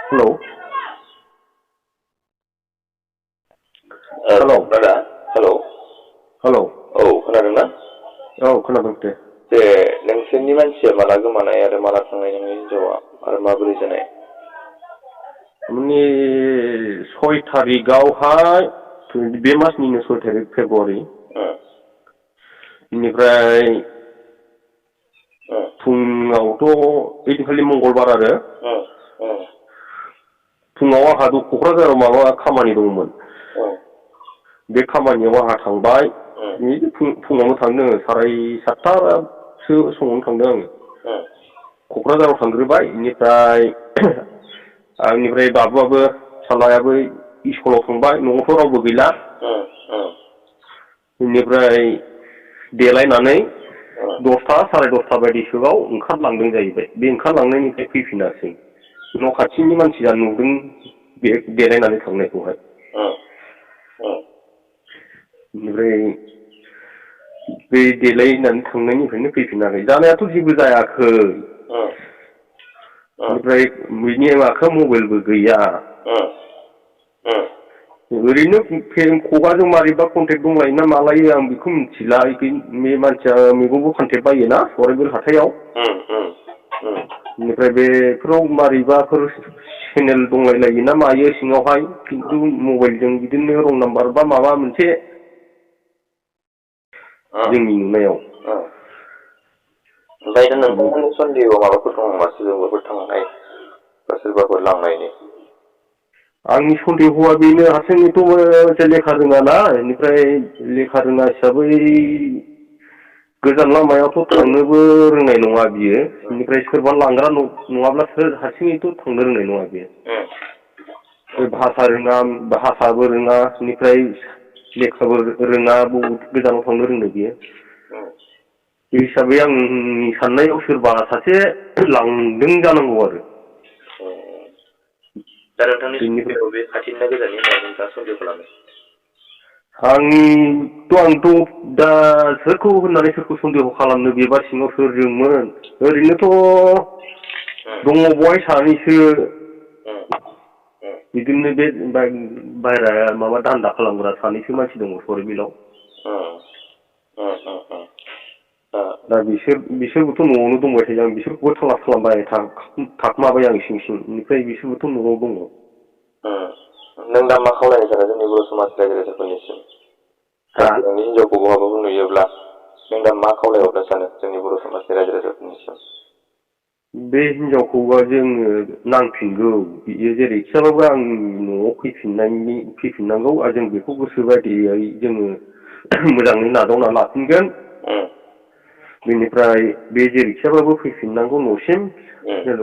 Hello hello खोनादोंना? Hello hello औ खोनादोंना? औ खोनादों दे। जे नोंसोरनि मानसिया माला गोमानाय आरो माला थांनाय नोंनि हिनजावा आरो माबोरै जानाय? माने 6 थारिखआवहाय बे मासनिनो 6 थारिख फेब्रुवारि बेनिफ्राय फुङावथ' ओइदिनखालि मंगलबार आरो फुङाव आंहा क'क्राझाराव माबा खामानि दंमोन बे खामानियाव आंहा थांबाय फुङावनो थांदों 7:30सो समावनो थांदों आङो क'क्राझाराव थांग्रोबाय बेनिफ्राय आंनिफ्राय बाबुआबो फिसालायाबो स्कुलाव थांबाय न'आवथ' रावबो गैला बेनिफ्राय देलायनानै 10था 10:30 बायदिसोआव ओंखारलांदों जाहैबाय बे ओंखारलांनायनिफ्राय फैफिनासै न' खाथिनि मानसिया नुदों बे देलायनानै थांनायखौहाय बेनिफ्राय बे देलायनानै थांनायनिफ्रायनो फैफिनाखै जानायाथ' जेबो जायाखै बेनिफ्राय बिनि आखायाव मबाइलबो गैया ओरैनो खगाजों मारैबा कन्टेक्ट दंलायो ना मालायो आं बेखौ मिथिला बे मानसिया मैगंबो फानथेब बायोना सराइबिल हाथायाव बेनिफ्राय बेफोराव मारैबाफोर चेनेल दंलायलायो ना मायो सिङावहाय खिन्थु मबाइलजों बिदिनो रं नाम्बार बा माबा मोनसे जोंनि नुनायाव ओमफ्राय नोंथांमोननि सन्देहआव माबाफोर दं नामा सोरजोंबाफोर थांनाय बा सोरबाफोर लांनायनि? आंनि सन्देहआ बेनो हारसिङैथ' लेखा रोङाना बेनिफ्राय लेखा रोङा हिसाबै गोजान लामायावथ' थांनोबो रोंनाय नङा बियो बेनिफ्राय सोरबा लांग्रा नङाब्ला सोर हारसिङैथ' थांनो रोंनाय नङा बियो भाषाबो रोङा बेनिफ्राय लेखाबो रोङा बहुत गोजानाव थांनो रोंनो बियो बे हिसाबै आंनि साननायाव सोरबा सासे लांदों जानांगौ आरो दा नोंथांनि सन्देह'आ बे खाथिनि ना गोजाननि होननानै नोंथाङा सन्देह खालामो? आंथ' दा सोरखौ होननानै सोरखौ सन्देह खालामनो बेबा सिङाव सोरजोंमोन ओरैनोथ' दङ बहाय सानैसो बिदिनो बे बाहेरा माबा दान्दा खालामग्रा सानैसो मानसि दङ सराइबिलाव दा बिसोरबोथ' न'आवनो दंबाय थायो आं बिसोरखौबो तलास खालामबाय थाखोमाबाय आं सिं सिं बेनिफ्राय बिसोरबोथ' न'आव दङ। नों दा मा खावलायनो सानो जोंनि बर' समाज रायजो राजाफोरनिसिम? नोंनि हिनजावखौ बहाबाफोर नुयोब्ला नों दा मा खावलायहरनो सानो जोंनि बर' समाजनि रायजो राजाफोरनिसिम? बे हिनजावखौबा जोङो नांफिनगौ बियो जेरैखिजाबाबो आंनि न'आव फैफिननांगौ आरो जों बेखौ गोसो बायदियै जोङो मोजाङै नाजावना लाफिनगोन बेनिफ्राय बे जेरैखिजाबाबो फैफिननांगौ न'सिम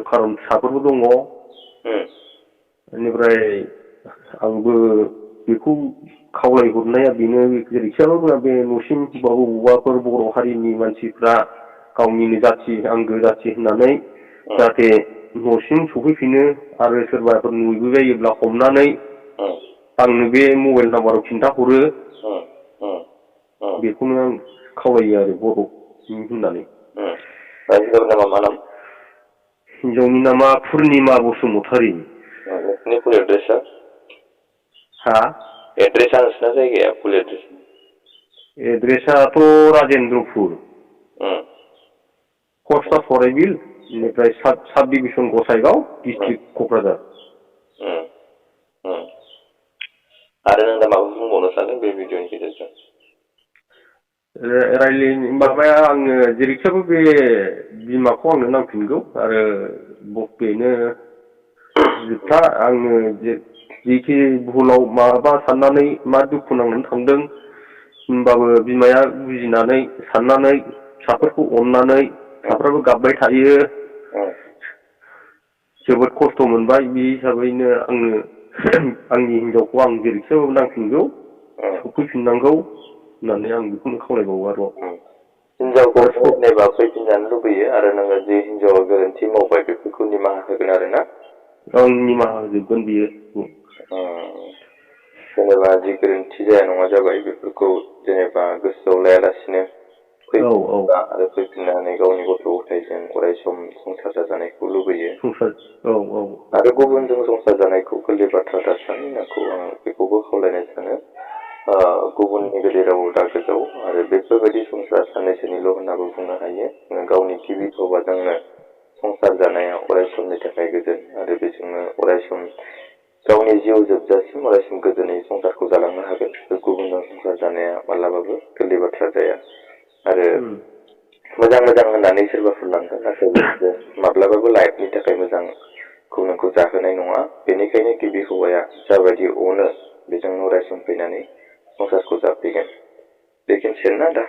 खारन फिसाफोरबो दङ बेनिफ्राय आंबो बेखौ खावलायहरनाया बेनो जेरैखिजाबाबो बे न'सिम बबावबाफोर बर' हारिनि मानसिफ्रा गावनिनो जाथि आंगो जाथि होननानै जाहाथे न'सिम सफैफिनो आरो सोरबाफोर नुबायोब्ला हमनानै आंनो बे मबाइल नाम्बाराव खिन्थाहरो बेखौनो आं खावलायो आरो बर'नि होननानै। हिनजावनि नामा पुर्निमा बसुमतारी। नोंसिनि फुल एड्रेसा? हा? एड्रेसा नोंसिना जायगाया फुल एड्रेस? एड्रेसाथ' राजेन्द्रपुर पस्टआ सराइबिल बेनिफ्राय साब डिभिसन गसाइगाव डिस्ट्रिक्ट क'क्राझार। आरो नों दा माबा बुंबावनो सानो बे भिडिअनि गेजेरजों? माबाया आङो जेरैखिजाबो बे बिमाखौ आंनो नांफिनगौ आरो बेनो जोबथा आङो जेखि भुलाव माबा साननानै मा दुखु नांनानै थांदों होनबाबो बिमाया बुजिनानै साननानै फिसाफोरखौ अननानै फिसाफ्राबो गाबबाय थायो जोबोद खस्थ' मोनबाय बे हिसाबैनो आंनो आंनि हिनजावखौ आं जेरैखिजाबाबो नांफिनगौ सफैफिननांगौ होननानै आं बेखौनो खावलायबावो आरो हिनजावखौ जेनेबा फैफिनजानो लुबैयो आरो नोङो जे हिनजावा गोरोन्थि मावबाय बेफोरखौ निमाहा होगोन आरो ना? आं निमाहा होजोबगोन बियो। जेनेबा जि गोरोन्थि जाया नङा जाबाय बेफोरखौ जेनेबा गोसोआव लायालासिनो आरो फैफिननानै गावनि गथ' गथायजों अराय सम संसार जाजानायखौ लुबैयो आरो गुबुनजों संसार जानायखौ गोरलै बाथ्रा दा साननायखौ आं बेखौबो खावलायनो सानो गुबुननि गेजेराव दा गोजाव आरो बेफोरबायदि संसार साननैसोनिल' होननाबो बुंनो हायो गावनि गिबि हौवाजोंनो संसार जानाया अराय समनि थाखाय गोजोन आरो बेजोंनो अराय सम गावनि जिउ जोबजासिम अरायसम गोजोनै संसारखौ जालांनो हागोन गुबुनजों संसार जानाया माब्लाबाबो गोरलै बाथ्रा जाया आरो मोजां होननानै सोरबाफोर लांगोन नाथाय माब्लाबाबो लाइफनि थाखाय मोजांखौ नोंखौ जाहोनाय नङा बेनिखायनो गिबि हौवाया जाबायदि अनो बेजोंनो अरायसम फैनानै संसारखौ जाफैगोन बेखिनिसैना दा